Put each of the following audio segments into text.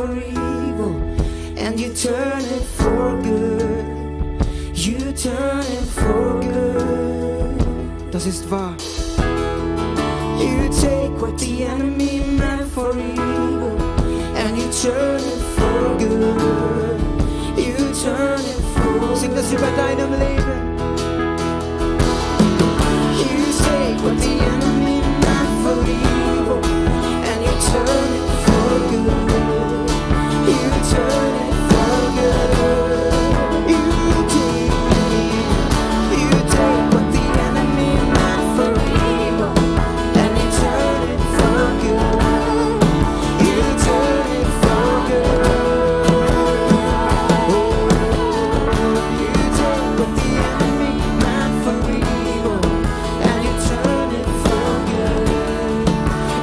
for evil, and you turn it for good. You turn it for good. Das ist wahr. You take what the enemy meant for evil, and you turn it for good. You turn it for good. Sing das über deinem Leben. You take what the enemy meant for evil, and you turn it for good. You turn it for good. You take what the enemy meant for evil, and you turn it for good. You turn it for good. You take what the enemy meant for evil, and you turn it for good.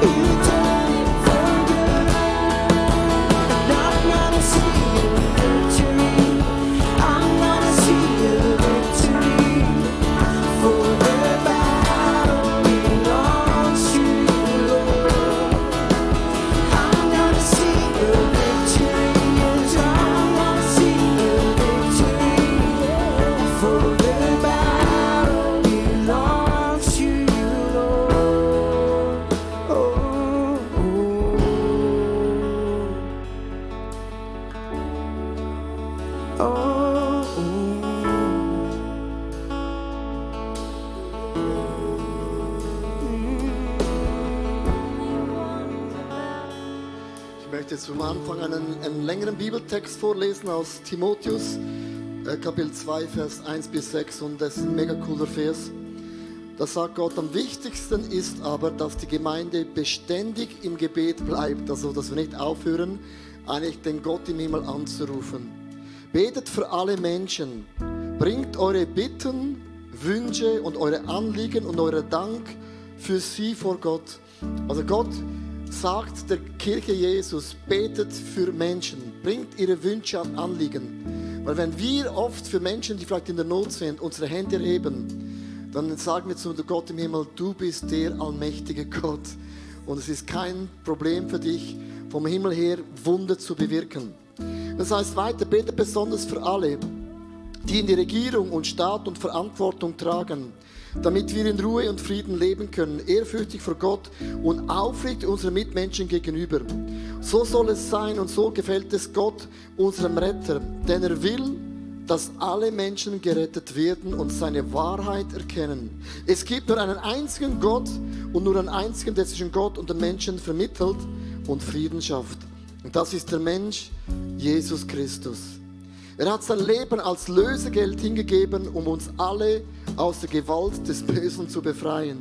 You turn it for good. And I'm gonna see your victory. I'm gonna see your victory. For the battle belongs to you, Lord. I'm gonna see your victory. Yes, I'm gonna see your victory. For the battle belongs to you, Lord. Ich möchte zum Anfang einen längeren Bibeltext vorlesen aus Timotheus, Kapitel 2, Vers 1 bis 6. Und das ist ein mega cooler Vers. Da sagt Gott, am wichtigsten ist aber, dass die Gemeinde beständig im Gebet bleibt. Also, dass wir nicht aufhören, eigentlich den Gott im Himmel anzurufen. Betet für alle Menschen. Bringt eure Bitten, Wünsche und eure Anliegen und euren Dank für sie vor Gott. Also Gott sagt der Kirche Jesus, betet für Menschen, bringt ihre Wünsche und Anliegen. Weil wenn wir oft für Menschen, die vielleicht in der Not sind, unsere Hände erheben, dann sagen wir zu Gott im Himmel, du bist der allmächtige Gott. Und es ist kein Problem für dich, vom Himmel her Wunder zu bewirken. Das heißt weiter, betet besonders für alle, die in die Regierung und Staat und Verantwortung tragen, damit wir in Ruhe und Frieden leben können, ehrfürchtig vor Gott und aufrichtig unseren Mitmenschen gegenüber. So soll es sein und so gefällt es Gott, unserem Retter, denn er will, dass alle Menschen gerettet werden und seine Wahrheit erkennen. Es gibt nur einen einzigen Gott und nur einen einzigen, der zwischen Gott und den Menschen vermittelt und Frieden schafft. Und das ist der Mensch, Jesus Christus. Er hat sein Leben als Lösegeld hingegeben, um uns alle aus der Gewalt des Bösen zu befreien.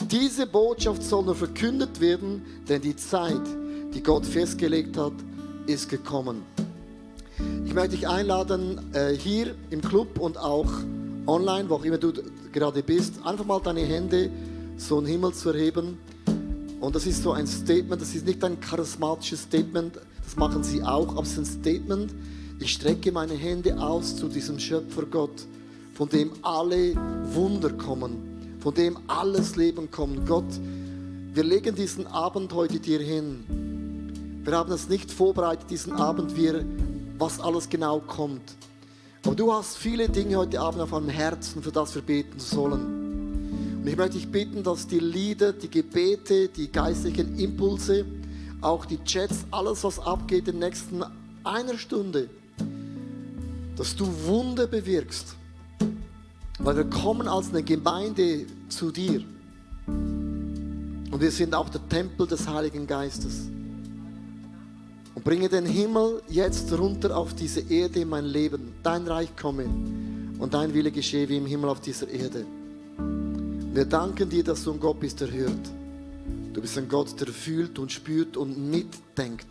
Diese Botschaft soll nur verkündet werden, denn die Zeit, die Gott festgelegt hat, ist gekommen. Ich möchte dich einladen, hier im Club und auch online, wo auch immer du gerade bist, einfach mal deine Hände so in den Himmel zu erheben. Und das ist so ein Statement, das ist nicht ein charismatisches Statement, das machen sie auch, aber es ist ein Statement. Ich strecke meine Hände aus zu diesem Schöpfer Gott, von dem alle Wunder kommen, von dem alles Leben kommt. Gott, wir legen diesen Abend heute dir hin. Wir haben es nicht vorbereitet, diesen Abend, was alles genau kommt. Aber du hast viele Dinge heute Abend auf deinem Herzen, für das wir beten sollen. Und ich möchte dich bitten, dass die Lieder, die Gebete, die geistlichen Impulse, auch die Chats, alles was abgeht in der nächsten einer Stunde, dass du Wunder bewirkst. Weil wir kommen als eine Gemeinde zu dir. Und wir sind auch der Tempel des Heiligen Geistes. Und bringe den Himmel jetzt runter auf diese Erde in mein Leben. Dein Reich komme und dein Wille geschehe wie im Himmel auf dieser Erde. Wir danken dir, dass du ein Gott bist, der hört. Du bist ein Gott, der fühlt und spürt und mitdenkt.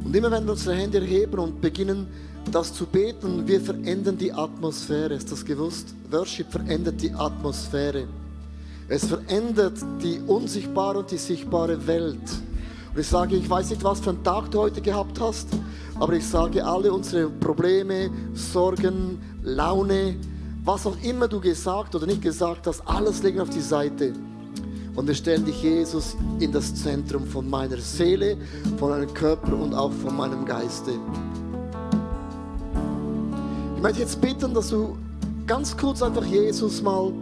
Und immer wenn wir unsere Hände erheben und beginnen, das zu beten, wir verändern die Atmosphäre. Ist das gewusst? Worship verändert die Atmosphäre. Es verändert die unsichtbare und die sichtbare Welt. Und ich sage, ich weiß nicht, was für einen Tag du heute gehabt hast, aber ich sage, alle unsere Probleme, Sorgen, Laune, was auch immer du gesagt oder nicht gesagt hast, alles legen auf die Seite. Und wir stellen dich, Jesus, in das Zentrum von meiner Seele, von meinem Körper und auch von meinem Geiste. Ich möchte jetzt bitten, dass du ganz kurz einfach Jesus mal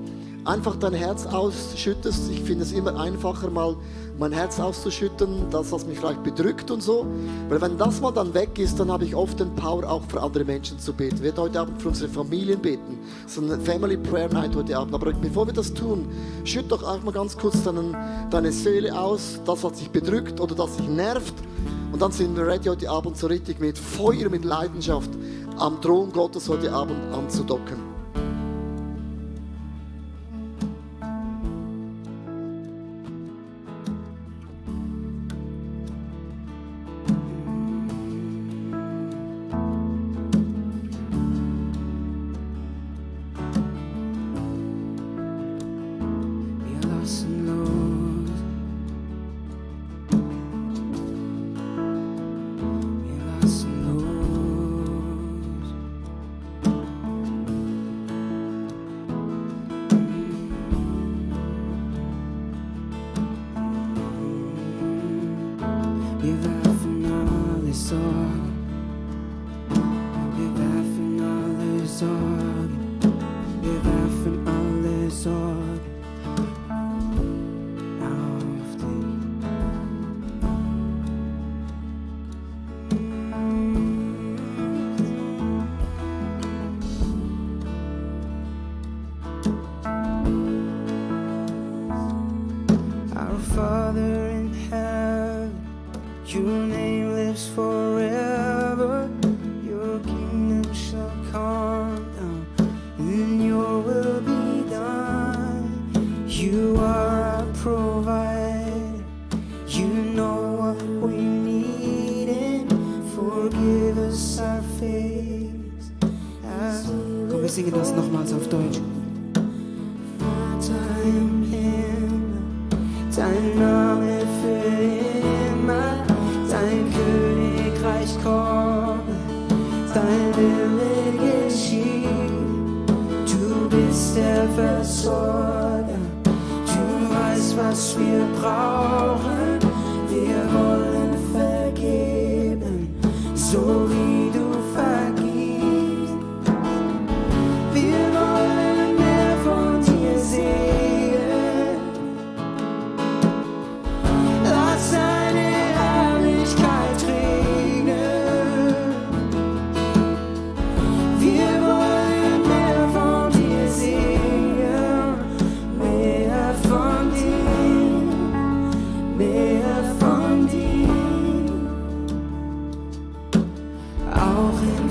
einfach dein Herz ausschüttest. Ich finde es immer einfacher, mal mein Herz auszuschütten, das, was mich vielleicht bedrückt und so. Weil wenn das mal dann weg ist, dann habe ich oft den Power, auch für andere Menschen zu beten. Wir werden heute Abend für unsere Familien beten. Es ist eine Family Prayer Night heute Abend. Aber bevor wir das tun, schütt doch auch mal ganz kurz deine Seele aus, das, was dich bedrückt oder das dich nervt. Und dann sind wir ready, heute Abend so richtig mit Feuer, mit Leidenschaft am Thron Gottes heute Abend anzudocken. Father in heaven, your name lives forever. Your kingdom shall come down, and your will be done. You are our provider, you know what we need, and forgive us our faith. Komm, wir singen das nochmals auf Deutsch. Vater im Himmel, dein Name für immer, dein Königreich komme, dein Wille geschieht. Du bist der Versorger, du weißt, was wir brauchen. Wir wollen vergeben, so wie du vergibst. Wir wollen mehr von dir sehen.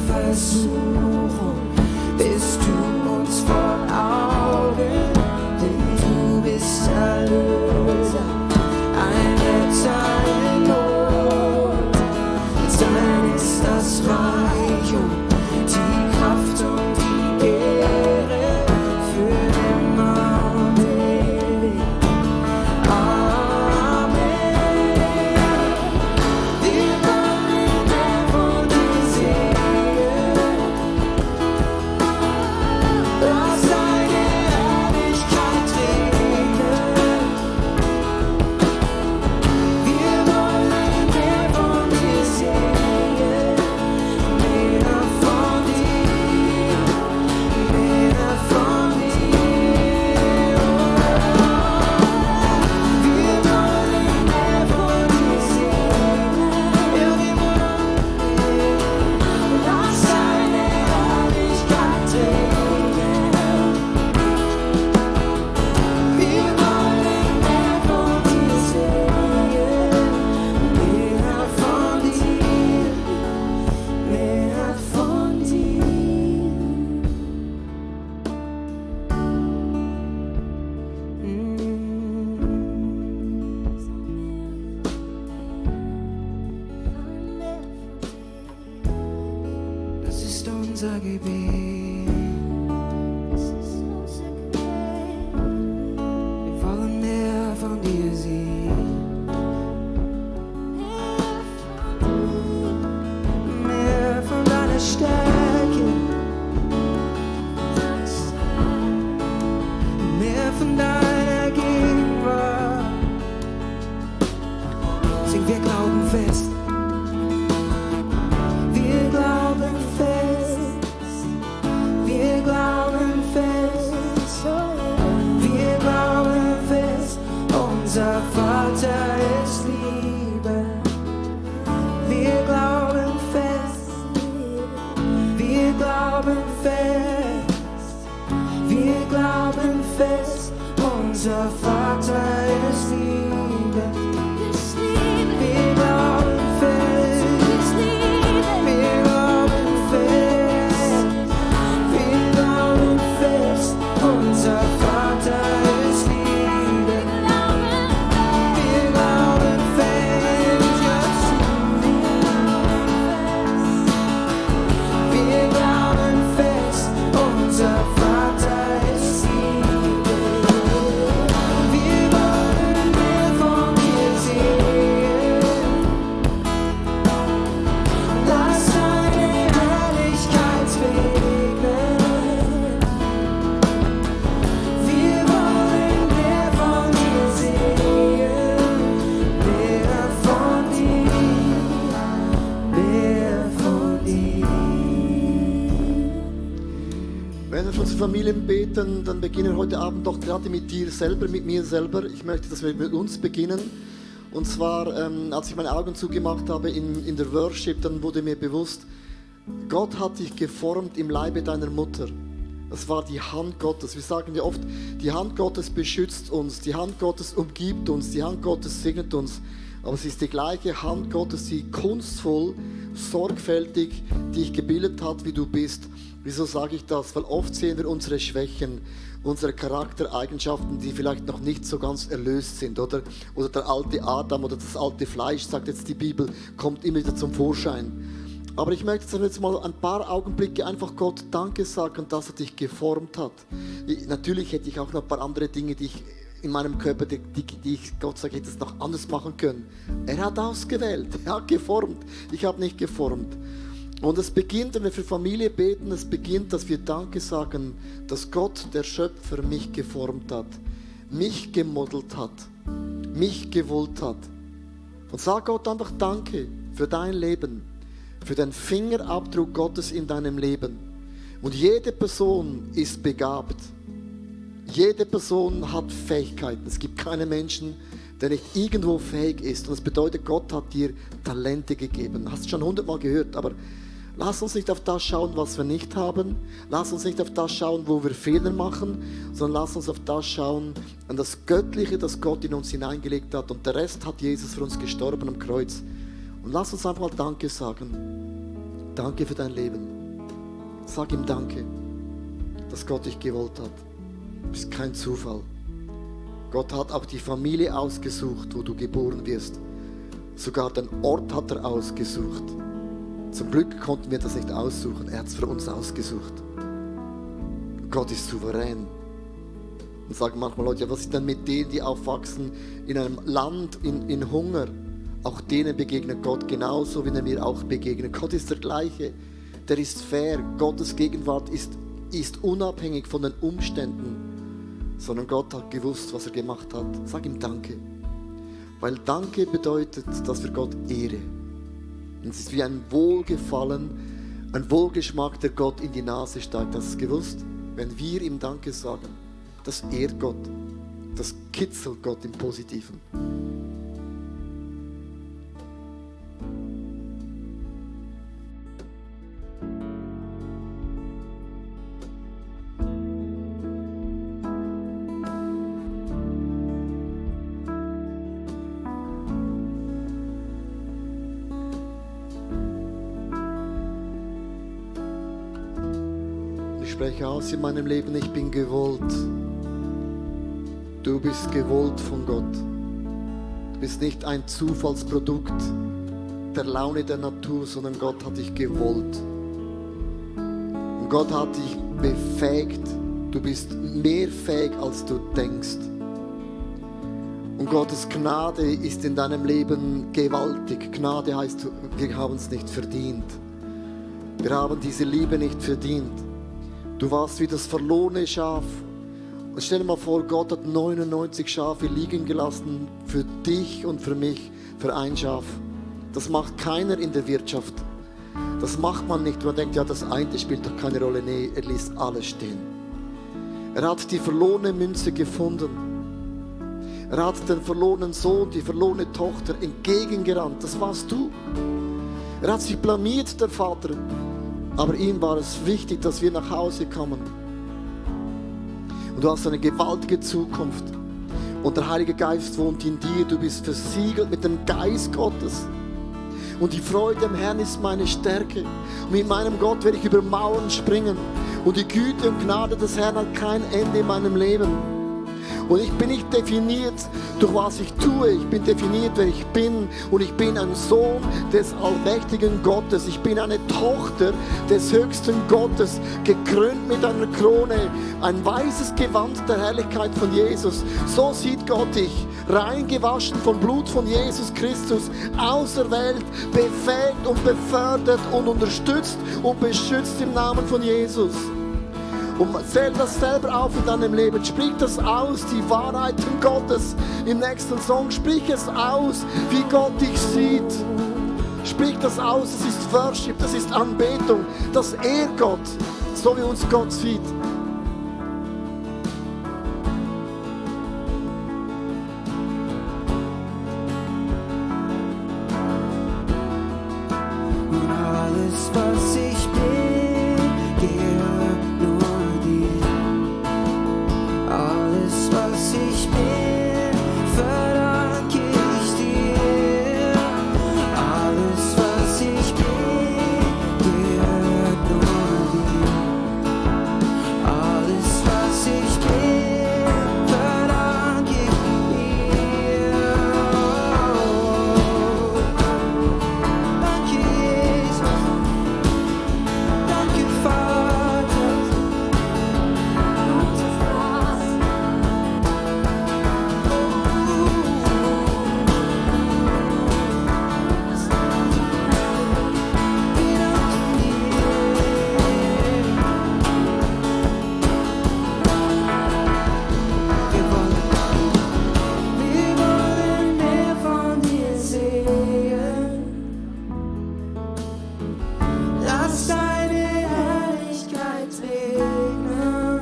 Versuchung bist du uns vor Augen, denn du bist Erlöser, ein Retter in Not. Dein ist das Reich und die Kraft und die Ehre für immer und ewig. Amen. Wir wollen mehr von dir sehen. Lass deine Herrlichkeit regnen. Wir wollen mehr von dir sehen, mehr von dir, mehr von dir. Wir wollen mehr von dir sehen, ja, wir wollen. Lass deine Herrlichkeit regnen. Wir wollen mehr von dir sehen, mehr von dir, mehr von dir. Das ist unser Gebet. Wir wollen mehr von dir sehen. Mehr von deiner Stärke. Mehr von deiner Gegenwart. Sing, wir glauben fest. Wir glauben fest. Wir glauben fest. Wir glauben fest. Unser Vater ist Liebe. Wir glauben fest. Wir glauben fest. Wir glauben fest. Unser Vater ist Liebe. Wir glauben fest. Wir glauben fest. Wir glauben fest. Unser Vater ist Liebe. Wir glauben fest. Wir glauben fest. Unser Vater ist Liebe. Wir wollen mehr von dir sehen. Lass deine Herrlichkeit regnen. Wir wollen mehr von dir sehen. Mehr von dir. Mehr von dir. Wenn wir für unsere Familien beten, dann beginnen wir heute Abend doch gerade mit dir selber, mit mir selber. Ich möchte, dass wir mit uns beginnen. Und zwar, als ich meine Augen zugemacht habe in der Worship, dann wurde mir bewusst, Gott hat dich geformt im Leibe deiner Mutter. Das war die Hand Gottes. Wir sagen ja oft, die Hand Gottes beschützt uns, die Hand Gottes umgibt uns, die Hand Gottes segnet uns. Aber es ist die gleiche Hand Gottes, die kunstvoll, sorgfältig dich gebildet hat, wie du bist. Wieso sage ich das? Weil oft sehen wir unsere Schwächen, unsere Charaktereigenschaften, die vielleicht noch nicht so ganz erlöst sind, oder der alte Adam oder das alte Fleisch, sagt jetzt die Bibel, kommt immer wieder zum Vorschein. Aber ich möchte jetzt mal ein paar Augenblicke einfach Gott Danke sagen, dass er dich geformt hat. Natürlich hätte ich auch noch ein paar andere Dinge, die ich in meinem Körper, die ich Gott sagt, hätte es noch anders machen können. Er hat ausgewählt, er hat geformt. Ich habe nicht geformt. Und es beginnt, wenn wir für Familie beten, es beginnt, dass wir Danke sagen, dass Gott, der Schöpfer, mich geformt hat, mich gemodelt hat, mich gewollt hat. Und sag Gott einfach Danke für dein Leben, für den Fingerabdruck Gottes in deinem Leben. Und jede Person ist begabt. Jede Person hat Fähigkeiten. Es gibt keinen Menschen, der nicht irgendwo fähig ist. Und das bedeutet, Gott hat dir Talente gegeben. Hast du schon 100-mal gehört, aber lass uns nicht auf das schauen, was wir nicht haben. Lass uns nicht auf das schauen, wo wir Fehler machen, sondern lass uns auf das schauen, an das Göttliche, das Gott in uns hineingelegt hat. Und der Rest hat Jesus für uns gestorben am Kreuz. Und lass uns einfach mal Danke sagen. Danke für dein Leben. Sag ihm Danke, dass Gott dich gewollt hat. Du bist kein Zufall. Gott hat auch die Familie ausgesucht, wo du geboren wirst. Sogar den Ort hat er ausgesucht. Zum Glück konnten wir das nicht aussuchen. Er hat es für uns ausgesucht. Gott ist souverän. Und sagen manchmal Leute, ja, was ist denn mit denen, die aufwachsen in einem Land in Hunger? Auch denen begegnet Gott genauso, wie er mir auch begegnet. Gott ist der gleiche. Der ist fair. Gottes Gegenwart ist unabhängig von den Umständen, sondern Gott hat gewusst, was er gemacht hat. Sag ihm Danke. Weil Danke bedeutet, dass wir Gott ehren. Und es ist wie ein Wohlgefallen, ein Wohlgeschmack, der Gott in die Nase steigt. Hast du es gewusst? Wenn wir ihm Danke sagen, das ehrt Gott. Das kitzelt Gott im Positiven. Ich spreche aus in meinem Leben, ich bin gewollt. Du bist gewollt von Gott. Du bist nicht ein Zufallsprodukt der Laune der Natur, sondern Gott hat dich gewollt. Und Gott hat dich befähigt. Du bist mehr fähig, als du denkst. Und Gottes Gnade ist in deinem Leben gewaltig. Gnade heißt, wir haben es nicht verdient. Wir haben diese Liebe nicht verdient. Du warst wie das verlorene Schaf. Und stell dir mal vor, Gott hat 99 Schafe liegen gelassen für dich und für mich, für ein Schaf. Das macht keiner in der Wirtschaft. Das macht man nicht. Man denkt, ja, das eine spielt doch keine Rolle. Nee, er ließ alles stehen. Er hat die verlorene Münze gefunden. Er hat den verlorenen Sohn, die verlorene Tochter entgegengerannt. Das warst du. Er hat sich blamiert, der Vater. Aber ihm war es wichtig, dass wir nach Hause kommen. Und du hast eine gewaltige Zukunft. Und der Heilige Geist wohnt in dir. Du bist versiegelt mit dem Geist Gottes. Und die Freude im Herrn ist meine Stärke. Und mit meinem Gott werde ich über Mauern springen. Und die Güte und Gnade des Herrn hat kein Ende in meinem Leben. Und ich bin nicht definiert durch was ich tue. Ich bin definiert, wer ich bin. Und ich bin ein Sohn des allmächtigen Gottes. Ich bin eine Tochter des höchsten Gottes, gekrönt mit einer Krone. Ein weißes Gewand der Herrlichkeit von Jesus. So sieht Gott dich. Rein gewaschen vom Blut von Jesus Christus. Auserwählt, befähigt und befördert und unterstützt und beschützt im Namen von Jesus. Und zähl das selber auf in deinem Leben. Sprich das aus, die Wahrheiten Gottes. Im nächsten Song sprich es aus, wie Gott dich sieht. Sprich das aus, das ist Worship, das ist Anbetung. Das ehrt Gott, so wie uns Gott sieht. Und alles, was ich bin, gehört nur dir. Alles, was ich bin, verdanke ich dir. Alles, was ich bin, gehört nur dir. Alles, was ich bin, verdanke ich dir. Danke, Jesus. Danke, Vater. Wir wollen mehr von dir sehen. Lass deine Herrlichkeit regnen.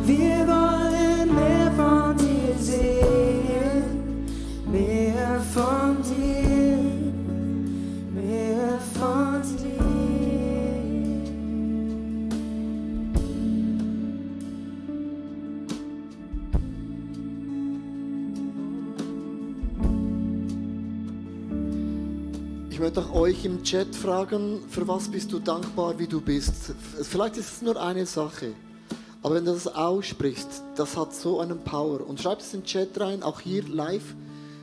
Wir wollen mehr von dir sehen. Mehr von dir. Mehr von dir. Ich möchte auch euch im Chat fragen, für was bist du dankbar, wie du bist? Vielleicht ist es nur eine Sache, aber wenn du das aussprichst, das hat so einen Power. Und schreibt es in den Chat rein, auch hier live.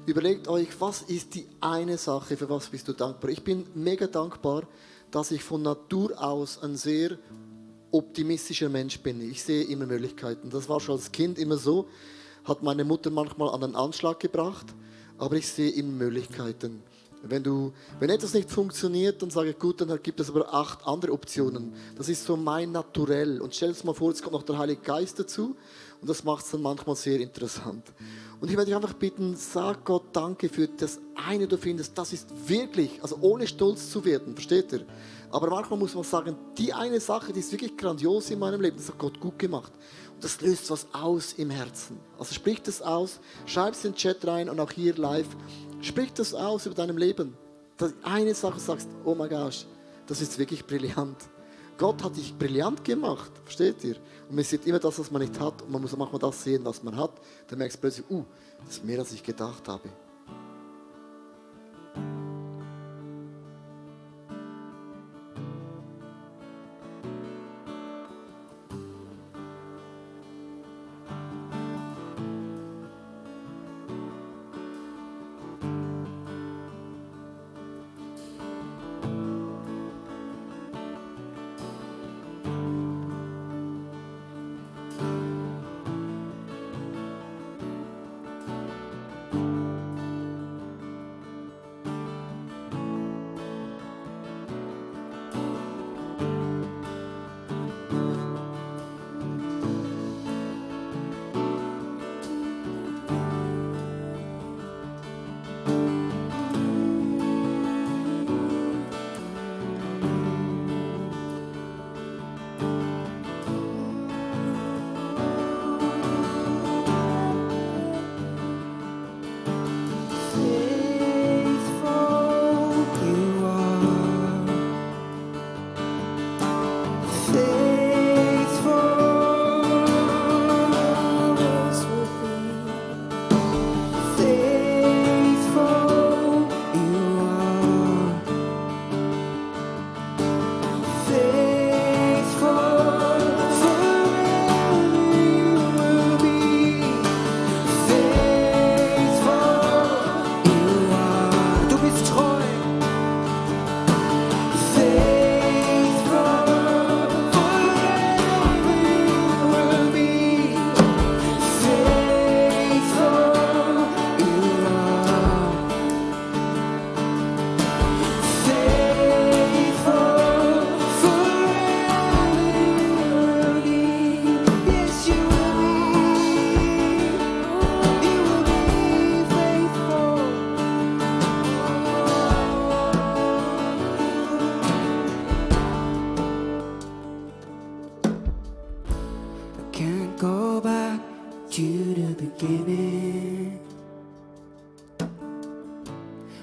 Überlegt euch, was ist die eine Sache, für was bist du dankbar? Ich bin mega dankbar, dass ich von Natur aus ein sehr optimistischer Mensch bin. Ich sehe immer Möglichkeiten. Das war schon als Kind immer so, hat meine Mutter manchmal an den Anschlag gebracht, aber ich sehe immer Möglichkeiten. Wenn etwas nicht funktioniert, dann sage ich, gut, dann gibt es aber 8 andere Optionen. Das ist so mein Naturell. Und stell dir mal vor, jetzt kommt noch der Heilige Geist dazu und das macht es dann manchmal sehr interessant. Und ich werde dich einfach bitten, sag Gott Danke für das eine, du findest, das ist wirklich, also ohne stolz zu werden, versteht ihr? Aber manchmal muss man sagen, die eine Sache, die ist wirklich grandios in meinem Leben, das hat Gott gut gemacht. Und das löst was aus im Herzen. Also sprich das aus, schreib es in den Chat rein und auch hier live. Sprich das aus über deinem Leben. Dass eine Sache sagst, oh mein Gott, das ist wirklich brillant. Gott hat dich brillant gemacht, versteht ihr? Und man sieht immer das, was man nicht hat. Und man muss manchmal das sehen, was man hat. Dann merkst du plötzlich, das ist mehr, als ich gedacht habe.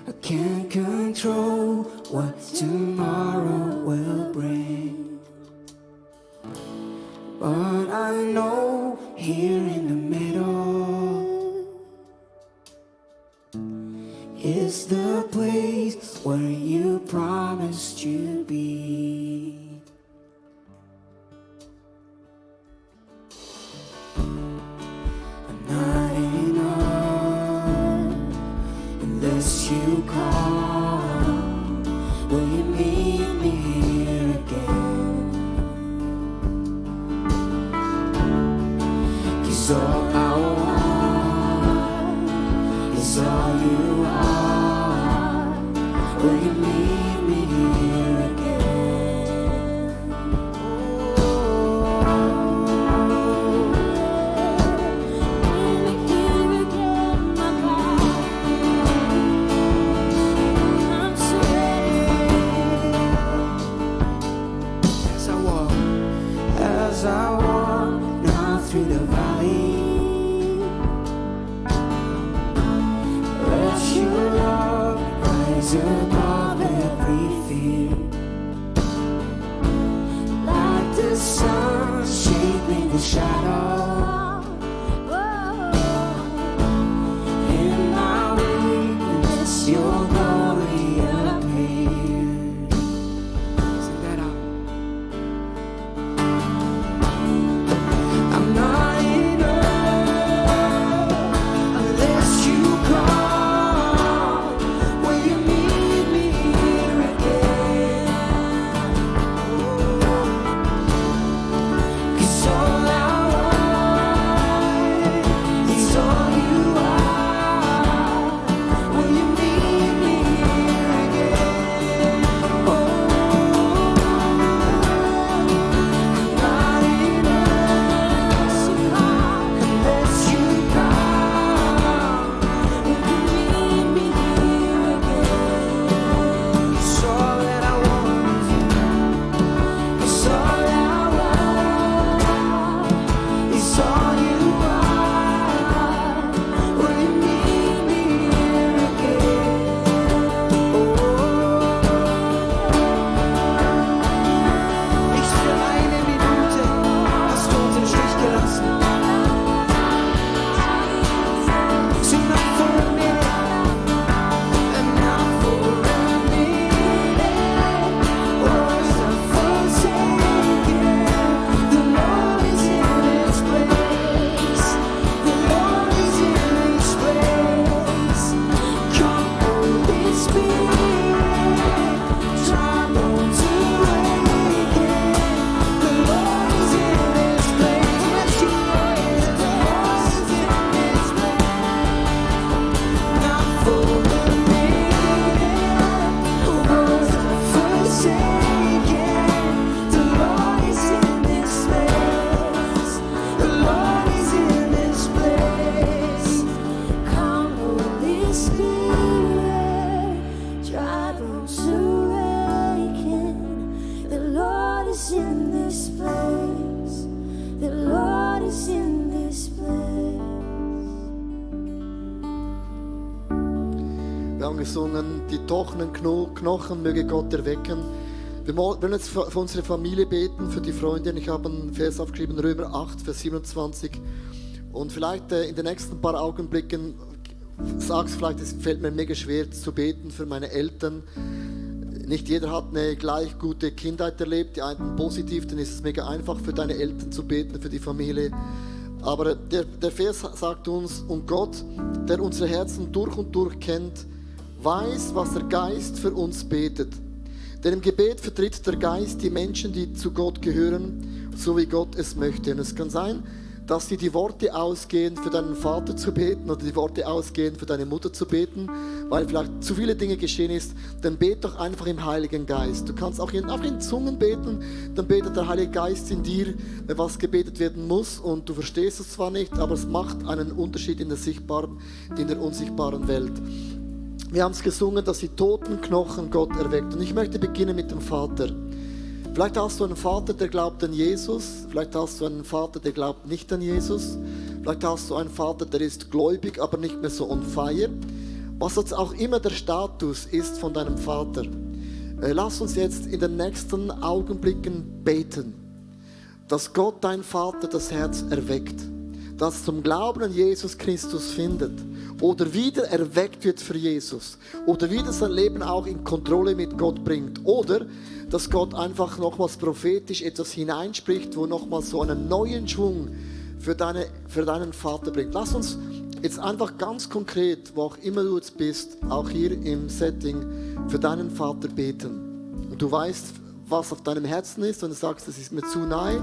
I can't control what tomorrow will bring, but I know here in the middle is the place where you promised you'd be. I'm not enough unless you come. Will you meet me here again? 'Cause all I want is all you are. Will you meet me here again? As I walk now through the valley, let your love rise above every fear. Like the sun shaping the shadow, in my weakness your glory appears. Sing that out. I'm not enough unless you come. Will you meet me here again? 'Cause all I want is all you are. Will you meet me here again? Oh, I'm not enough unless you come. Will you meet me here again? 'Cause all that I want, 'cause all I want is all you are. Will you meet me here again? Ich für eine Minute hast du uns im Stich gelassen. Sing not for a minute, and not for a minute was I forsaken. The Lord is in this place. The Lord is in this place. Come, Holy Spirit, trouble to awaken. The Lord is in this place. Let's sing it. The Lord is in this place. Not for a minute was I forsaken. The Lord is in this place. The Lord is in this place. Come, Holy Spirit, drive us to awaken. The Lord is in this place. The Lord is in this place. Wir haben gesungen, die trockenen Knochen möge Gott erwecken. Wir wollen jetzt für unsere Familie beten, für die Freundin. Ich habe einen Vers aufgeschrieben, Römer 8, Vers 27. Und vielleicht in den nächsten paar Augenblicken sagst du vielleicht, es fällt mir mega schwer zu beten für meine Eltern. Nicht jeder hat eine gleich gute Kindheit erlebt, die einen positiv, dann ist es mega einfach für deine Eltern zu beten, für die Familie. Aber der Vers sagt uns, und Gott, der unsere Herzen durch und durch kennt, weiß, was der Geist für uns betet. Denn im Gebet vertritt der Geist die Menschen, die zu Gott gehören, so wie Gott es möchte. Und es kann sein, dass dir die Worte ausgehen, für deinen Vater zu beten oder die Worte ausgehen, für deine Mutter zu beten, weil vielleicht zu viele Dinge geschehen ist, dann bet doch einfach im Heiligen Geist. Du kannst auch in Zungen beten, dann betet der Heilige Geist in dir, was gebetet werden muss, und du verstehst es zwar nicht, aber es macht einen Unterschied in der sichtbaren, in der unsichtbaren Welt. Wir haben es gesungen, dass die toten Knochen Gott erweckt. Und ich möchte beginnen mit dem Vater. Vielleicht hast du einen Vater, der glaubt an Jesus. Vielleicht hast du einen Vater, der glaubt nicht an Jesus. Vielleicht hast du einen Vater, der ist gläubig, aber nicht mehr so on fire. was jetzt auch immer der Status ist von deinem Vater, lass uns jetzt in den nächsten Augenblicken beten, dass Gott, dein Vater, das Herz erweckt, dass zum Glauben an Jesus Christus findet oder wieder erweckt wird für Jesus oder wieder sein Leben auch in Kontrolle mit Gott bringt oder dass Gott einfach nochmals prophetisch etwas hineinspricht, wo nochmals so einen neuen Schwung für deinen Vater bringt. Lass uns jetzt einfach ganz konkret, wo auch immer du jetzt bist, auch hier im Setting, für deinen Vater beten. Und du weißt, was auf deinem Herzen ist, wenn du sagst, das ist mir zu nahe,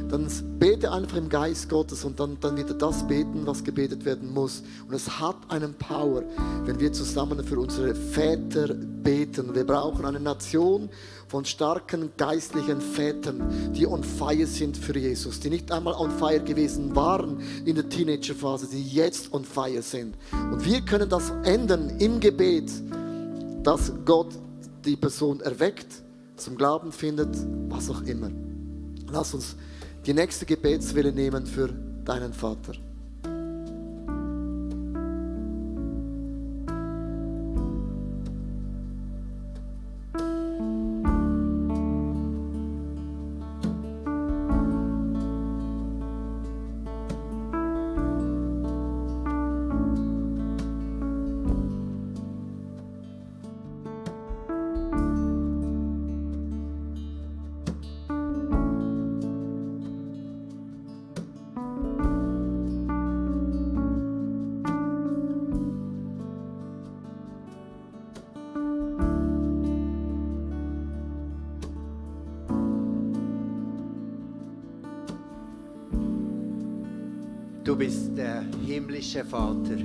dann bete einfach im Geist Gottes und dann wird er das beten, was gebetet werden muss. Und es hat einen Power, wenn wir zusammen für unsere Väter beten. Wir brauchen eine Nation von starken geistlichen Vätern, die on fire sind für Jesus, die nicht einmal on fire gewesen waren in der Teenagerphase, die jetzt on fire sind. Und wir können das ändern im Gebet, dass Gott die Person erweckt, zum Glauben findet, was auch immer. Lass uns die nächste Gebetswelle nehmen für deinen Vater. Du bist der himmlische Vater,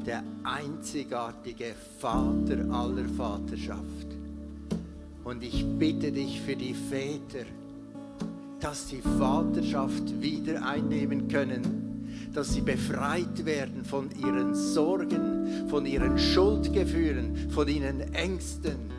der einzigartige Vater aller Vaterschaft. Und ich bitte dich für die Väter, dass sie Vaterschaft wieder einnehmen können, dass sie befreit werden von ihren Sorgen, von ihren Schuldgefühlen, von ihren Ängsten.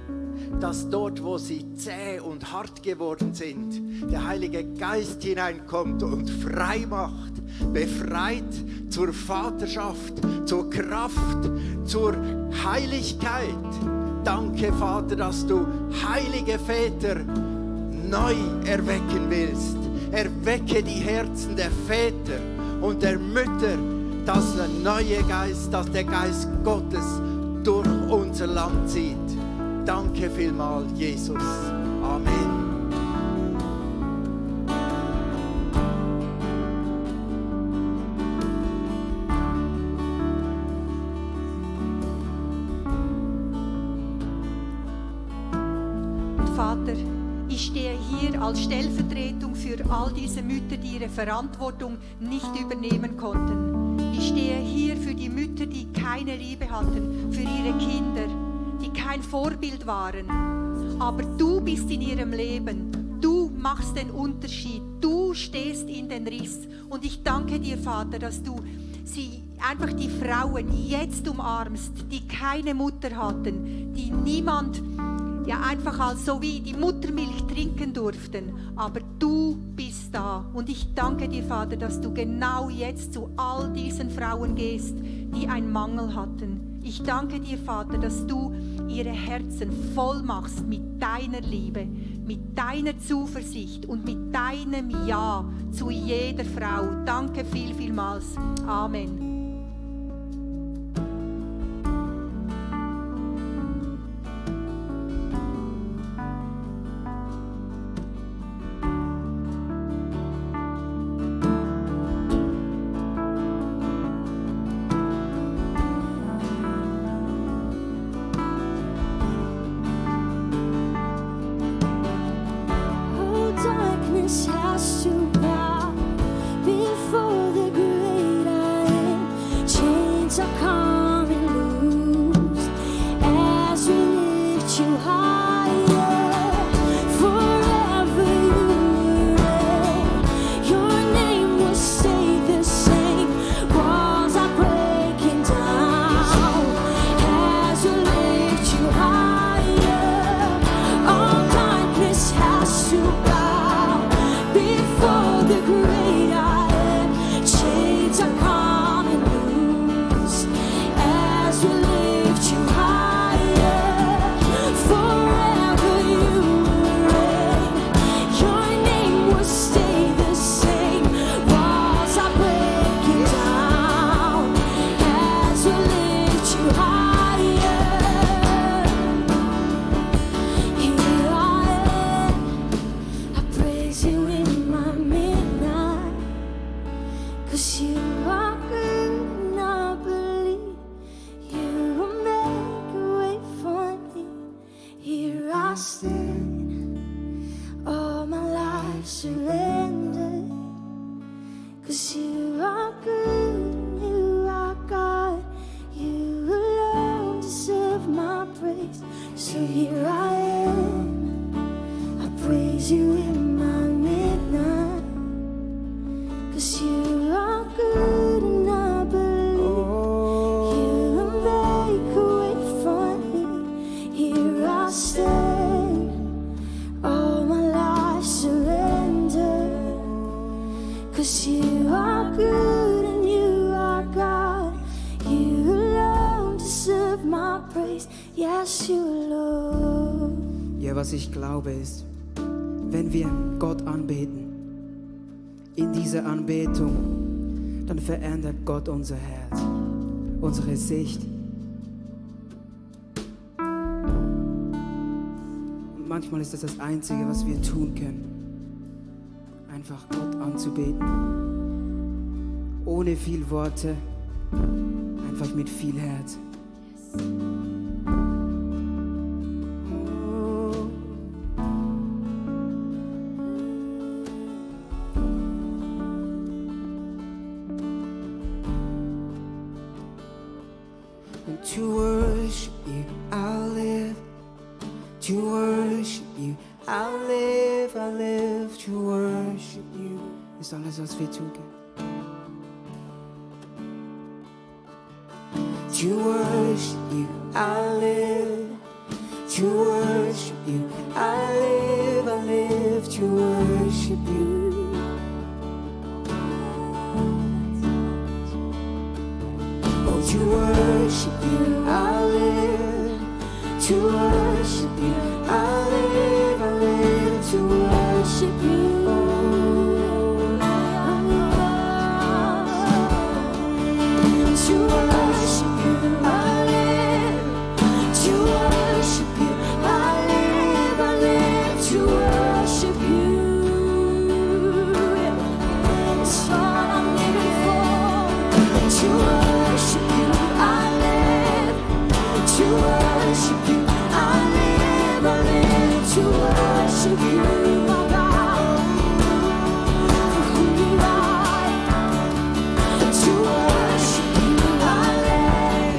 Dass dort, wo sie zäh und hart geworden sind, der Heilige Geist hineinkommt und frei macht, befreit zur Vaterschaft, zur Kraft, zur Heiligkeit. Danke, Vater, dass du heilige Väter neu erwecken willst. Erwecke die Herzen der Väter und der Mütter, dass der neue Geist, dass der Geist Gottes durch unser Land zieht. Danke vielmals, Jesus. Amen. Vater, ich stehe hier als Stellvertretung für all diese Mütter, die ihre Verantwortung nicht übernehmen konnten. Ich stehe hier für die Mütter, die keine Liebe hatten, für ihre Kinder, die kein Vorbild waren. Aber du bist in ihrem Leben. Du machst den Unterschied. Du stehst in den Riss. Und ich danke dir, Vater, dass du einfach die Frauen jetzt umarmst, die keine Mutter hatten, die niemand einfach als so wie die Muttermilch trinken durften. Aber du bist da. Und ich danke dir, Vater, dass du genau jetzt zu all diesen Frauen gehst, die einen Mangel hatten. Ich danke dir, Vater, dass du ihre Herzen voll machst mit deiner Liebe, mit deiner Zuversicht und mit deinem Ja zu jeder Frau. Danke vielmals. Amen. Has to bow before the great I am. I stand. All my life surrendered. 'Cause you are good and you are God. You alone deserve my praise. So here I am. I praise you in my midnight. 'Cause you are good and I believe you will make a way for me. Here I stand. All my life surrendered. 'Cause you are good and you are God. You alone deserve my praise. Yes, you alone. Ja, was ich glaube ist, wenn wir Gott anbeten, in dieser Anbetung, dann verändert Gott unser Herz, unsere Sicht. Und manchmal ist das das Einzige, was wir tun können. Einfach Gott anzubeten. Ohne viel Worte, einfach mit viel Herz. And to worship you, I'll live. To worship you, I'll live. I live to worship you. Ist alles, was wir tun können. To worship you, I live. To worship you, I live. I live to worship you. Oh, to worship you, I live. To worship you, I live. I live to worship you. To worship you, I live. To worship you, I live. I live to worship you. It's all I'm living for. To worship you, I live. To worship you, I live. I live to worship you, my God. For who you are. To worship you, I live.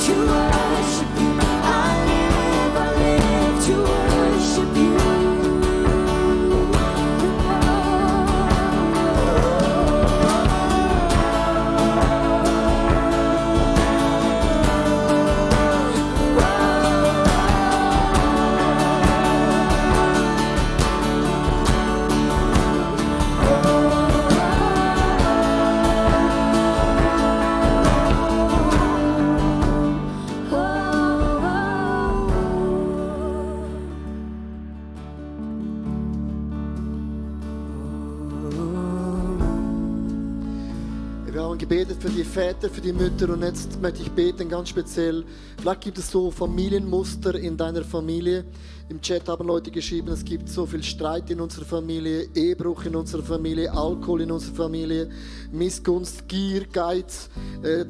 To worship you, I live. I live to worship you. Wir haben gebetet für die Väter, für die Mütter und jetzt möchte ich beten ganz speziell. Vielleicht gibt es so Familienmuster in deiner Familie. Im Chat haben Leute geschrieben, es gibt so viel Streit in unserer Familie, Ehebruch in unserer Familie, Alkohol in unserer Familie, Missgunst, Gier, Geiz.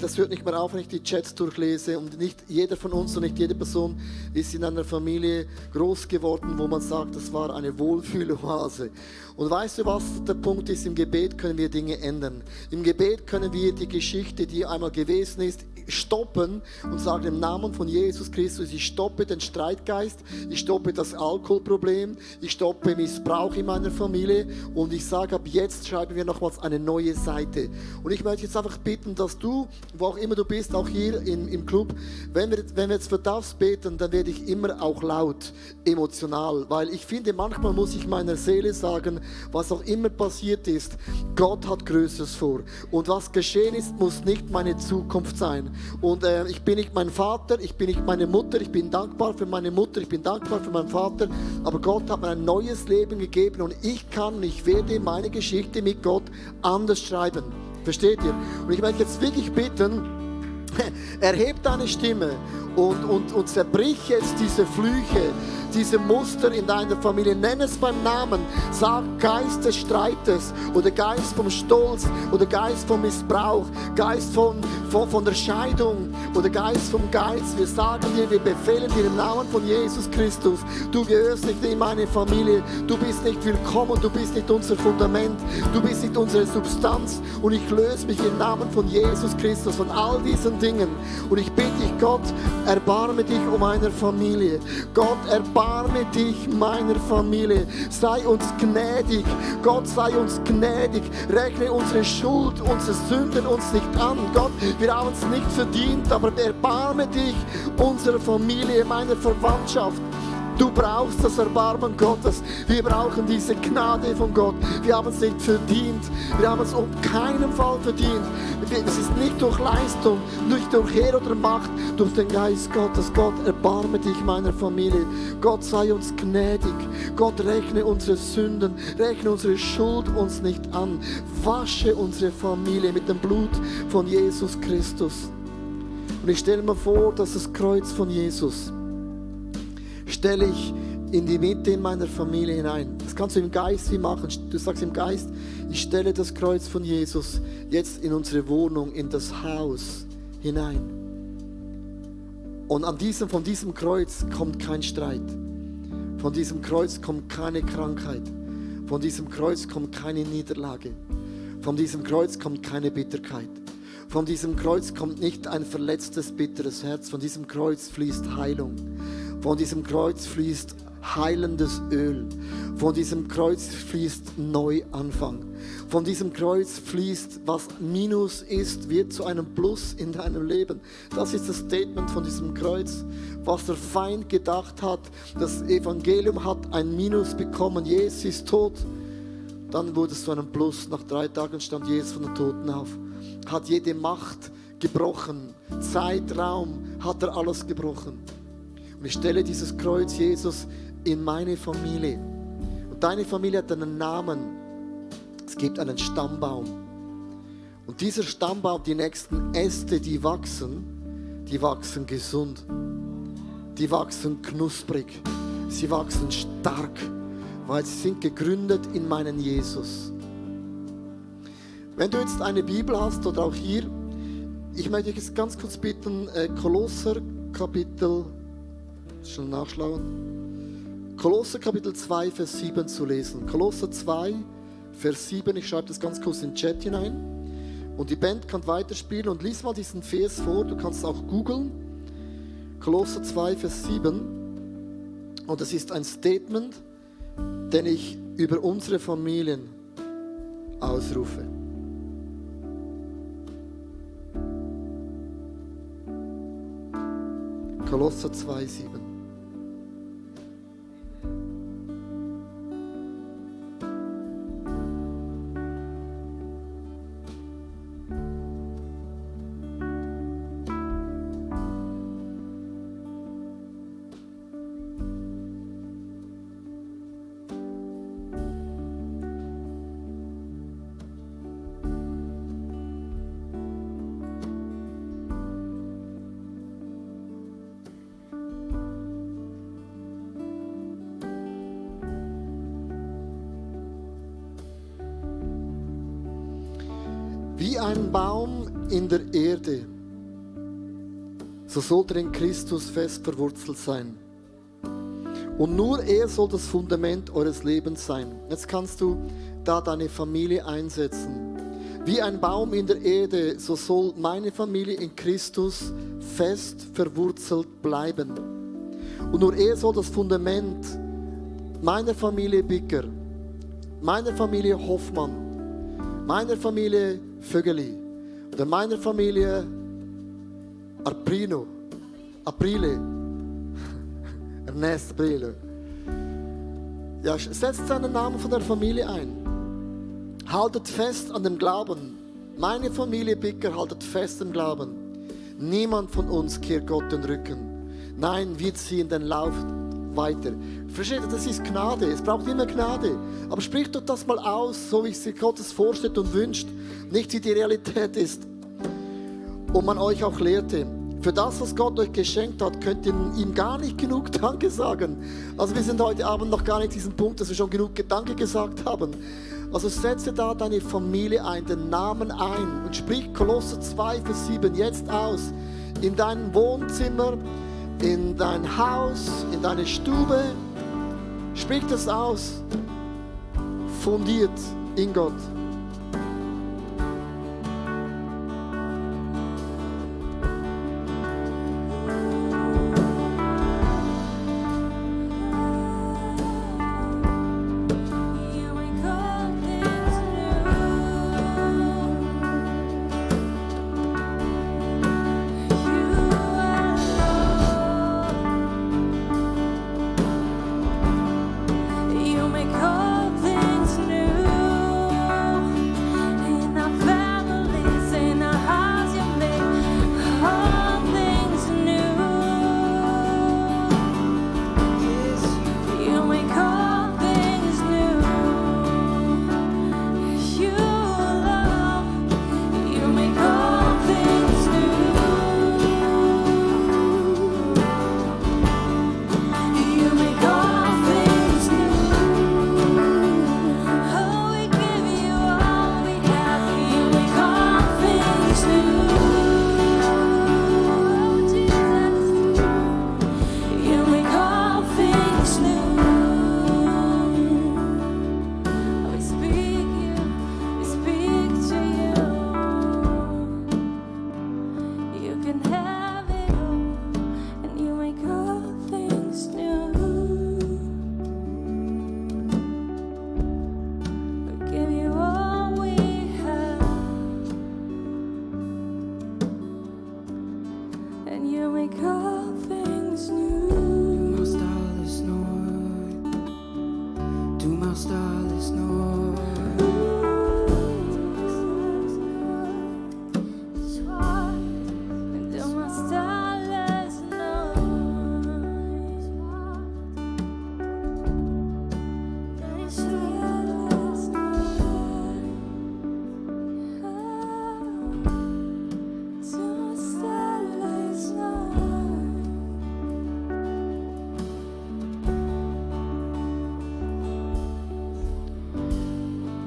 Das hört nicht mehr auf, wenn ich die Chats durchlese. Und nicht jeder von uns und nicht jede Person ist in einer Familie groß geworden, wo man sagt, das war eine Wohlfühloase. Und weißt du, was der Punkt ist? Im Gebet können wir Dinge ändern. Im Gebet können wir die Geschichte, die einmal gewesen ist, stoppen und sagen, im Namen von Jesus Christus, ich stoppe den Streitgeist, ich stoppe das Alkoholproblem, ich stoppe Missbrauch in meiner Familie und ich sage, ab jetzt schreiben wir nochmals eine neue Seite. Und ich möchte jetzt einfach bitten, dass du, wo auch immer du bist, auch hier im Club, wenn wir jetzt für das beten, dann werde ich immer auch laut, emotional, weil ich finde, manchmal muss ich meiner Seele sagen, was auch immer passiert ist, Gott hat Größeres vor. Und was geschehen ist, muss nicht meine Zukunft sein. Und ich bin nicht mein Vater, ich bin nicht meine Mutter, ich bin dankbar für meine Mutter, ich bin dankbar für meinen Vater, aber Gott hat mir ein neues Leben gegeben und ich kann und ich werde meine Geschichte mit Gott anders schreiben. Versteht ihr? Und ich möchte jetzt wirklich bitten, erheb deine Stimme und zerbrich jetzt diese Flüche, diese Muster in deiner Familie. Nenn es beim Namen. Sag Geist des Streites oder Geist vom Stolz oder Geist vom Missbrauch, Geist von der Scheidung oder Geist vom Geiz. Wir sagen dir, wir befehlen dir im Namen von Jesus Christus. Du gehörst nicht in meine Familie. Du bist nicht willkommen. Du bist nicht unser Fundament. Du bist nicht unsere Substanz. Und ich löse mich im Namen von Jesus Christus von all diesen Dingen. Und ich bitte dich, Gott, erbarme dich um meine Familie. Gott, erbarme dich meiner Familie. Sei uns gnädig. Gott, sei uns gnädig. Rechne unsere Schuld, unsere Sünden uns nicht an. Gott, wir haben es nicht verdient, aber erbarme dich unserer Familie, meiner Verwandtschaft. Du brauchst das Erbarmen Gottes. Wir brauchen diese Gnade von Gott. Wir haben es nicht verdient. Wir haben es um keinen Fall verdient. Es ist nicht durch Leistung, nicht durch Heer oder Macht, durch den Geist Gottes. Gott, erbarme dich meiner Familie. Gott, sei uns gnädig. Gott, rechne unsere Sünden, rechne unsere Schuld uns nicht an. Wasche unsere Familie mit dem Blut von Jesus Christus. Und ich stelle mir vor, dass das Kreuz von Jesus stelle ich in die Mitte in meiner Familie hinein. Das kannst du im Geist wie machen. Du sagst im Geist, ich stelle das Kreuz von Jesus jetzt in unsere Wohnung, in das Haus hinein. Und von diesem Kreuz kommt kein Streit. Von diesem Kreuz kommt keine Krankheit. Von diesem Kreuz kommt keine Niederlage. Von diesem Kreuz kommt keine Bitterkeit. Von diesem Kreuz kommt nicht ein verletztes, bitteres Herz. Von diesem Kreuz fließt Heilung. Von diesem Kreuz fließt heilendes Öl. Von diesem Kreuz fließt Neuanfang. Von diesem Kreuz fließt, was Minus ist, wird zu einem Plus in deinem Leben. Das ist das Statement von diesem Kreuz. Was der Feind gedacht hat, das Evangelium hat ein Minus bekommen. Jesus ist tot. Dann wurde es zu einem Plus. Nach 3 Tagen stand Jesus von den Toten auf. Hat jede Macht gebrochen. Zeitraum hat er alles gebrochen. Und ich stelle dieses Kreuz Jesus in meine Familie. Und deine Familie hat einen Namen. Es gibt einen Stammbaum. Und dieser Stammbaum, die nächsten Äste, die wachsen gesund. Die wachsen knusprig. Sie wachsen stark, weil sie sind gegründet in meinen Jesus. Wenn du jetzt eine Bibel hast oder auch hier, ich möchte dich jetzt ganz kurz bitten, Kolosser Kapitel, schon nachschlagen, Kolosser Kapitel 2, Vers 7 zu lesen. Kolosser 2, Vers 7, ich schreibe das ganz kurz in den Chat hinein. Und die Band kann weiterspielen und lies mal diesen Vers vor, du kannst auch googeln. Kolosser 2, Vers 7. Und es ist ein Statement, den ich über unsere Familien ausrufe. Kolosser 2, 7. Wie ein Baum in der Erde, so sollt ihr in Christus fest verwurzelt sein. Und nur er soll das Fundament eures Lebens sein. Jetzt kannst du da deine Familie einsetzen. Wie ein Baum in der Erde, so soll meine Familie in Christus fest verwurzelt bleiben. Und nur er soll das Fundament meiner Familie Bicker, meiner Familie Hoffmann, meiner Familie Vögeli oder meiner Familie Aprile, Ernest Aprile. Ja, setzt seinen Namen von der Familie ein. Haltet fest an dem Glauben. Meine Familie Bicker haltet fest am Glauben. Niemand von uns kehrt Gott den Rücken. Nein, wir ziehen den Lauf weiter. Versteht ihr, das ist Gnade. Es braucht immer Gnade. Aber spricht doch das mal aus, so wie es sich Gottes vorstellt und wünscht. Nicht wie die Realität ist. Und man euch auch lehrte. Für das, was Gott euch geschenkt hat, könnt ihr ihm gar nicht genug Danke sagen. Also wir sind heute Abend noch gar nicht diesen Punkt, dass wir schon genug Danke gesagt haben. Also setze da deine Familie ein, den Namen ein und sprich Kolosser 2, Vers 7 jetzt aus. In deinem Wohnzimmer, in dein Haus, in deine Stube. Sprich das aus. Fundiert in Gott. You make all things new.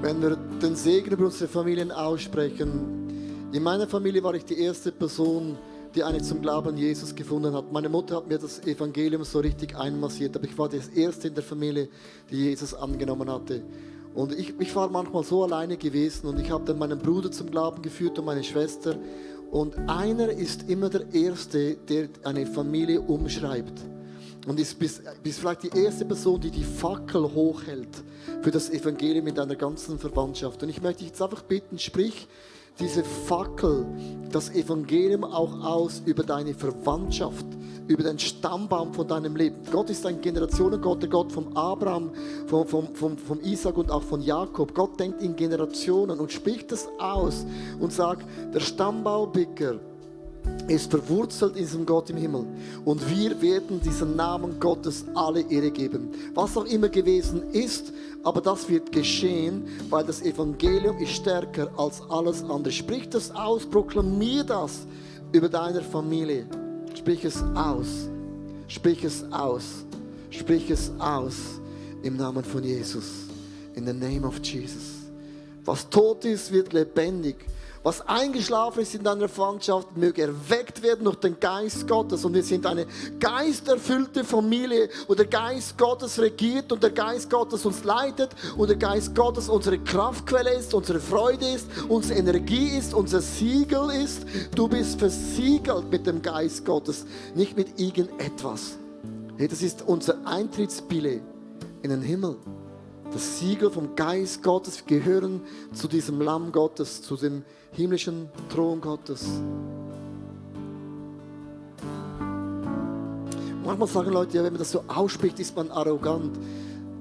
wenn wir den Segen über unsere Familien aussprechen. In meiner Familie war ich die erste Person, die eine zum Glauben an Jesus gefunden hat. Meine Mutter hat mir das Evangelium so richtig einmassiert, aber ich war das Erste in der Familie, die Jesus angenommen hatte. Und ich war manchmal so alleine gewesen und ich habe dann meinen Bruder zum Glauben geführt und meine Schwester. Und einer ist immer der Erste, der eine Familie umschreibt. Und ist bist vielleicht die erste Person, die die Fackel hochhält für das Evangelium in deiner ganzen Verwandtschaft. Und ich möchte dich jetzt einfach bitten, sprich diese Fackel, das Evangelium auch aus über deine Verwandtschaft, über den Stammbaum von deinem Leben. Gott ist ein Generationengott, der Gott vom Abraham, vom Isaac und auch von Jakob. Gott denkt in Generationen und spricht das aus und sagt, der Stammbaubicker ist verwurzelt in diesem Gott im Himmel. Und wir werden diesen Namen Gottes alle Ehre geben. Was auch immer gewesen ist, aber das wird geschehen, weil das Evangelium ist stärker als alles andere. Sprich das aus, proklamier das über deine Familie. Sprich es aus. Sprich es aus. Sprich es aus im Namen von Jesus. In the name of Jesus. Was tot ist, wird lebendig. Was eingeschlafen ist in deiner Verwandtschaft, möge erweckt werden durch den Geist Gottes. Und wir sind eine geisterfüllte Familie, wo der Geist Gottes regiert und der Geist Gottes uns leitet und der Geist Gottes unsere Kraftquelle ist, unsere Freude ist, unsere Energie ist, unser Siegel ist. Du bist versiegelt mit dem Geist Gottes, nicht mit irgendetwas. Hey, das ist unser Eintrittsbillett in den Himmel. Das Siegel vom Geist Gottes, wir gehören zu diesem Lamm Gottes, zu dem himmlischen Thron Gottes. Manchmal sagen Leute, ja, wenn man das so ausspricht, ist man arrogant.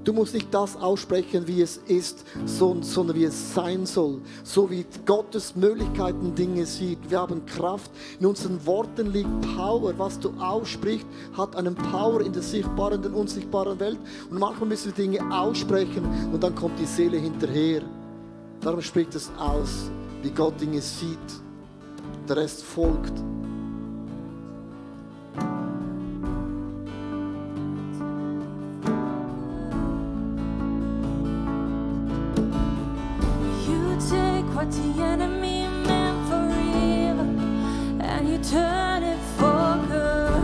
Du musst nicht das aussprechen, wie es ist, sondern wie es sein soll. So wie Gottes Möglichkeiten Dinge sieht. Wir haben Kraft. In unseren Worten liegt Power. Was du aussprichst, hat einen Power in der sichtbaren und der unsichtbaren Welt. Und manchmal müssen wir Dinge aussprechen und dann kommt die Seele hinterher. Darum spricht es aus, wie Gott Dinge sieht. Der Rest folgt. what the enemy meant for evil and you turn it for good.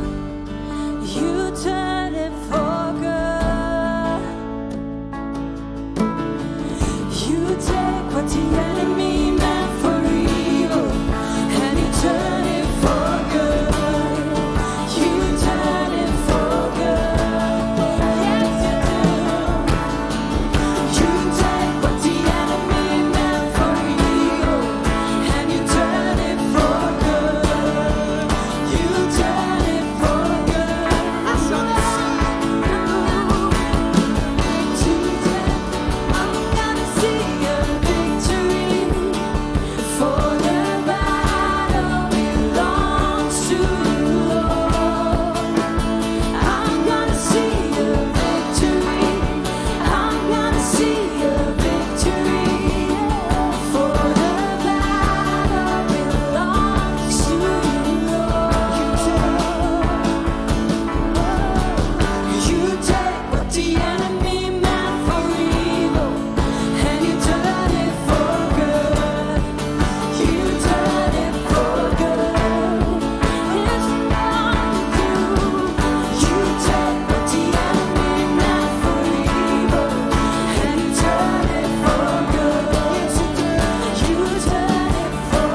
You turn it for good. You take what the enemy meant for evil and you turn it for good. You turn it for good. Yes, you do. You take what the enemy meant for evil and you turn it for good. You turn it for good. Today I'm gonna see a victory, for the battle belongs to you, Lord. I'm gonna see a victory. I'm gonna see a victory, for the battle belongs to you, Lord. You take what the enemy meant for evil and you turn it for good. You turn it for good. It's not you. You take what the enemy meant for evil and you turn it for good. Yes, you do. You turn it for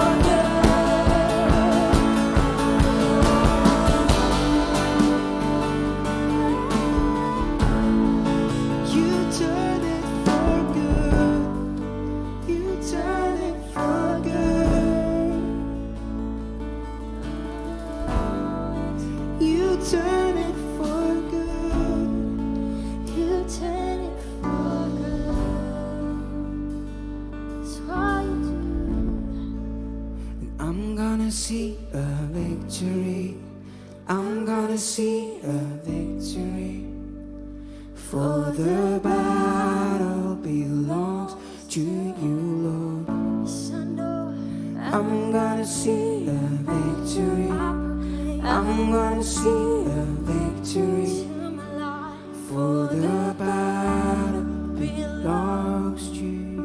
You turn it for good. You turn it for good. You turn it for good. You turn it for good. That's why you do. And I'm gonna see a victory. I'm gonna see a victory. For the battle belongs to you, Lord. Yes, I know. I'm gonna see a victory. I'm gonna see a victory. For the battle belongs to you,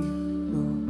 Lord.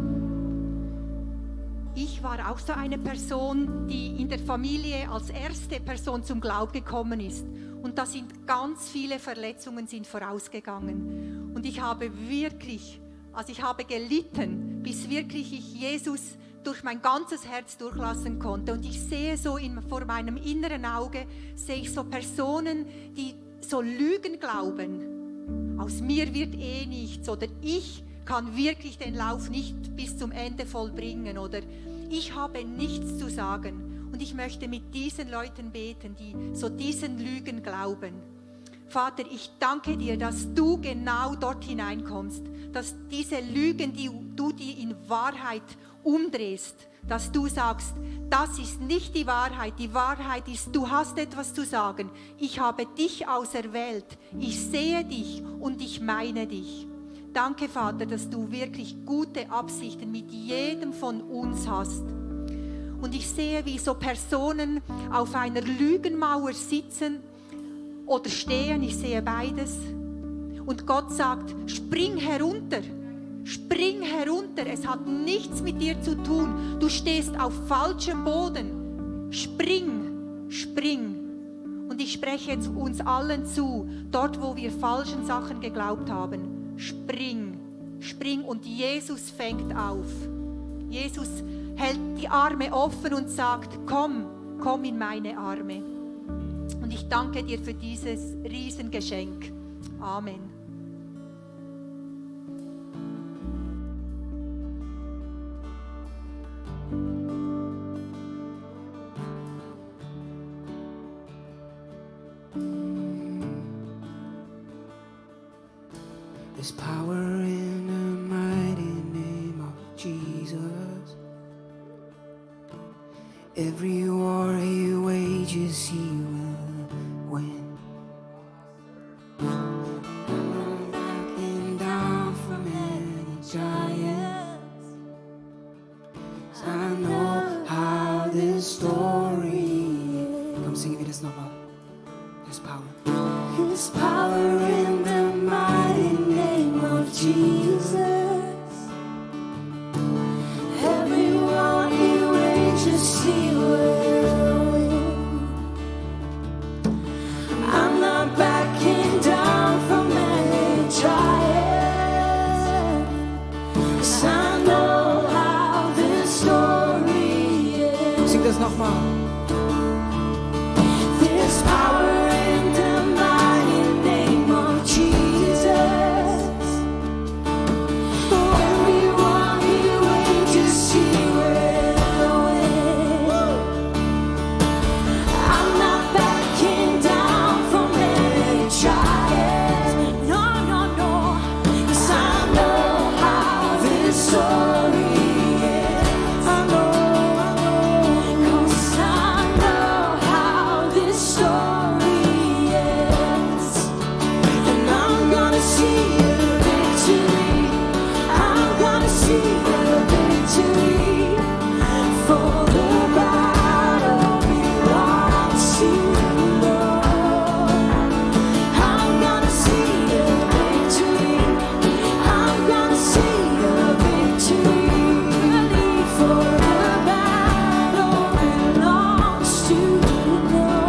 Ich war auch so eine Person, die in der Familie als erste Person zum Glauben gekommen ist. Und da sind ganz viele Verletzungen sind vorausgegangen. Und ich habe wirklich, also ich habe gelitten, bis wirklich ich Jesus durch mein ganzes Herz durchlassen konnte. Und ich sehe so vor meinem inneren Auge, sehe ich so Personen, die so Lügen glauben. Aus mir wird eh nichts, oder ich kann wirklich den Lauf nicht bis zum Ende vollbringen, oder ich habe nichts zu sagen. Und ich möchte mit diesen Leuten beten, die so diesen Lügen glauben. Vater, ich danke dir, dass du genau dort hineinkommst, dass diese Lügen, die in Wahrheit umdrehst, dass du sagst, das ist nicht die Wahrheit ist, du hast etwas zu sagen, ich habe dich auserwählt, ich sehe dich und ich meine dich. Danke, Vater, dass du wirklich gute Absichten mit jedem von uns hast. Und ich sehe, wie so Personen auf einer Lügenmauer sitzen oder stehen, ich sehe beides. Und Gott sagt, spring herunter, es hat nichts mit dir zu tun. Du stehst auf falschem Boden. Spring. Und ich spreche jetzt uns allen zu, dort wo wir falschen Sachen geglaubt haben. Spring und Jesus fängt auf. Jesus hält die Arme offen und sagt, komm in meine Arme. Und ich danke dir für dieses Riesengeschenk. Amen. There's power in the mighty name of Jesus. Every war he wages, he will win. I'm backing down from any giants. I know how this story. Komm, singen wir das nochmal. There's power. There's power in the mighty name of Jesus. see where I win. I'm not backing down from any trial. 'Cause I know how this story ends. Sing das nochmal. There's power in the mighty name of Jesus. Everyone here wait to see where I win. I'm not backing down from any trials. No, no, no. 'Cause I know how this story ends. I know. 'Cause I know how this story ends. And I'm gonna see the victory. I'm gonna see the victory. For the battle belongs to the Lord. I'm gonna see the victory. I'm gonna see the victory. For the battle belongs to the Lord.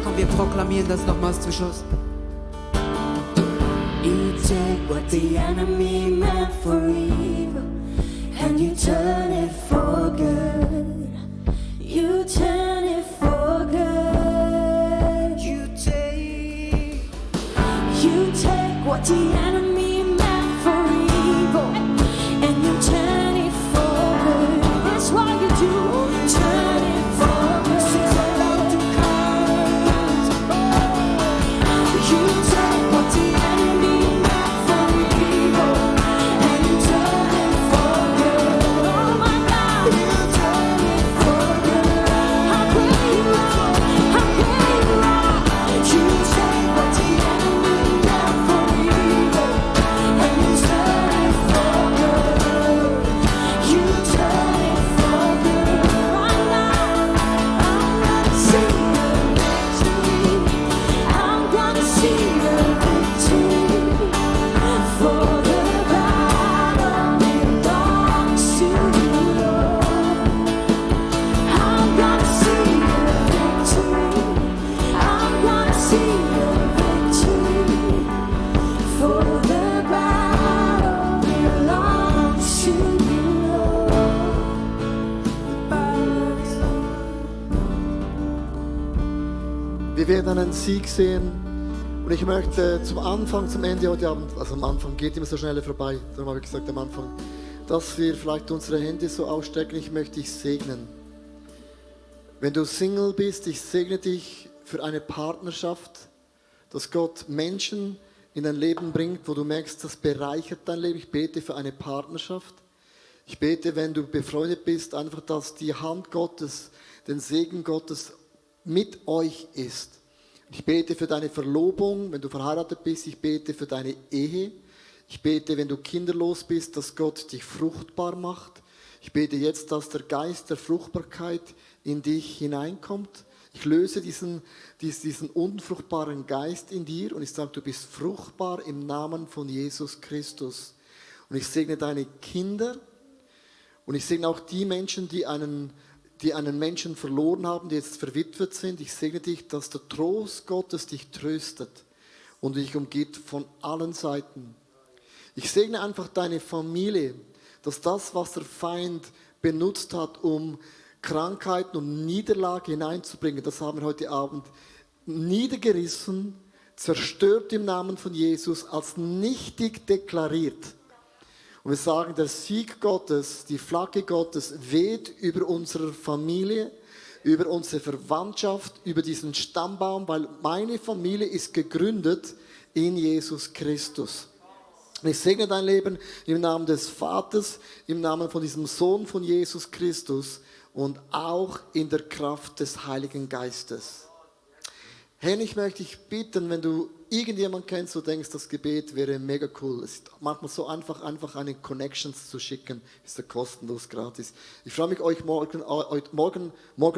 Komm, wir proklamieren das nochmals zum Schluss. You take what the enemy meant for evil and you turn it for good. You turn it for good. You take what the enemy meant for evil and you turn it for good. That's what you do. Turn it for good. You take what the enemy meant for evil and you turn it for good. Oh my God, you turn it for good. How great you are! How great you are! You take what the enemy meant for evil and you turn it for good. You turn it for good. Right now, I'm gonna see the victory. I'm gonna see the victory. For the battle belongs to the Lord. I'm gonna see the victory. I'm gonna see the victory. For the battle belongs to the Lord. Wir werden einen Sieg sehen. Und ich möchte zum Anfang, zum Ende heute Abend, also am Anfang geht immer so schnell vorbei, darum habe ich gesagt am Anfang, dass wir vielleicht unsere Hände so ausstrecken. Ich möchte dich segnen. Wenn du Single bist, ich segne dich für eine Partnerschaft, dass Gott Menschen in dein Leben bringt, wo du merkst, das bereichert dein Leben. Ich bete für eine Partnerschaft. Ich bete, wenn du befreundet bist, einfach, dass die Hand Gottes, den Segen Gottes mit euch ist. Ich bete für deine Verlobung, wenn du verheiratet bist. Ich bete für deine Ehe. Ich bete, wenn du kinderlos bist, dass Gott dich fruchtbar macht. Ich bete jetzt, dass der Geist der Fruchtbarkeit in dich hineinkommt. Ich löse diesen unfruchtbaren Geist in dir und ich sage, du bist fruchtbar im Namen von Jesus Christus. Und ich segne deine Kinder und ich segne auch die Menschen, die einen Menschen verloren haben, die jetzt verwitwet sind. Ich segne dich, dass der Trost Gottes dich tröstet und dich umgibt von allen Seiten. Ich segne einfach deine Familie, dass das, was der Feind benutzt hat, um Krankheiten und Niederlage hineinzubringen, das haben wir heute Abend niedergerissen, zerstört im Namen von Jesus, als nichtig deklariert. Und wir sagen, der Sieg Gottes, die Flagge Gottes weht über unsere Familie, über unsere Verwandtschaft, über diesen Stammbaum, weil meine Familie ist gegründet in Jesus Christus. Und ich segne dein Leben im Namen des Vaters, im Namen von diesem Sohn von Jesus Christus und auch in der Kraft des Heiligen Geistes. Herr, ich möchte dich bitten, wenn du irgendjemanden kennst, du denkst, das Gebet wäre mega cool. Es ist manchmal so einfach eine Connections zu schicken, ist ja kostenlos, gratis. Ich freue mich, euch morgen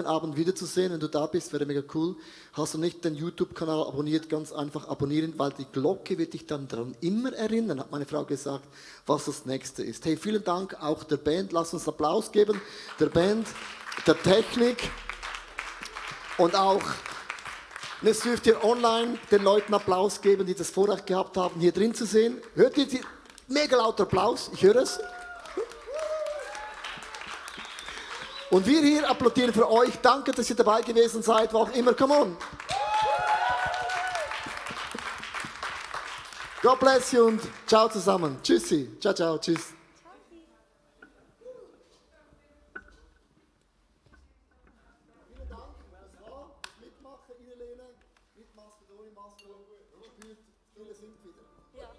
Abend wiederzusehen. Wenn du da bist, wäre mega cool. Hast du nicht den YouTube-Kanal abonniert, ganz einfach abonnieren, weil die Glocke wird dich dann daran immer erinnern, hat meine Frau gesagt, was das nächste ist. Hey, vielen Dank auch der Band. Lass uns Applaus geben. Der Band, der Technik und auch... Und jetzt dürft ihr online den Leuten Applaus geben, die das Vorrecht gehabt haben, hier drin zu sehen. Hört ihr die mega lauter Applaus? Ich höre es. Und wir hier applaudieren für euch. Danke, dass ihr dabei gewesen seid, wo auch immer. Come on. God bless you und ciao zusammen. Tschüssi. Ciao, ciao. Tschüss. Mitmachen, reinlehnen, mit Maske, ohne Maske, spürt, viele sind wieder. Ja.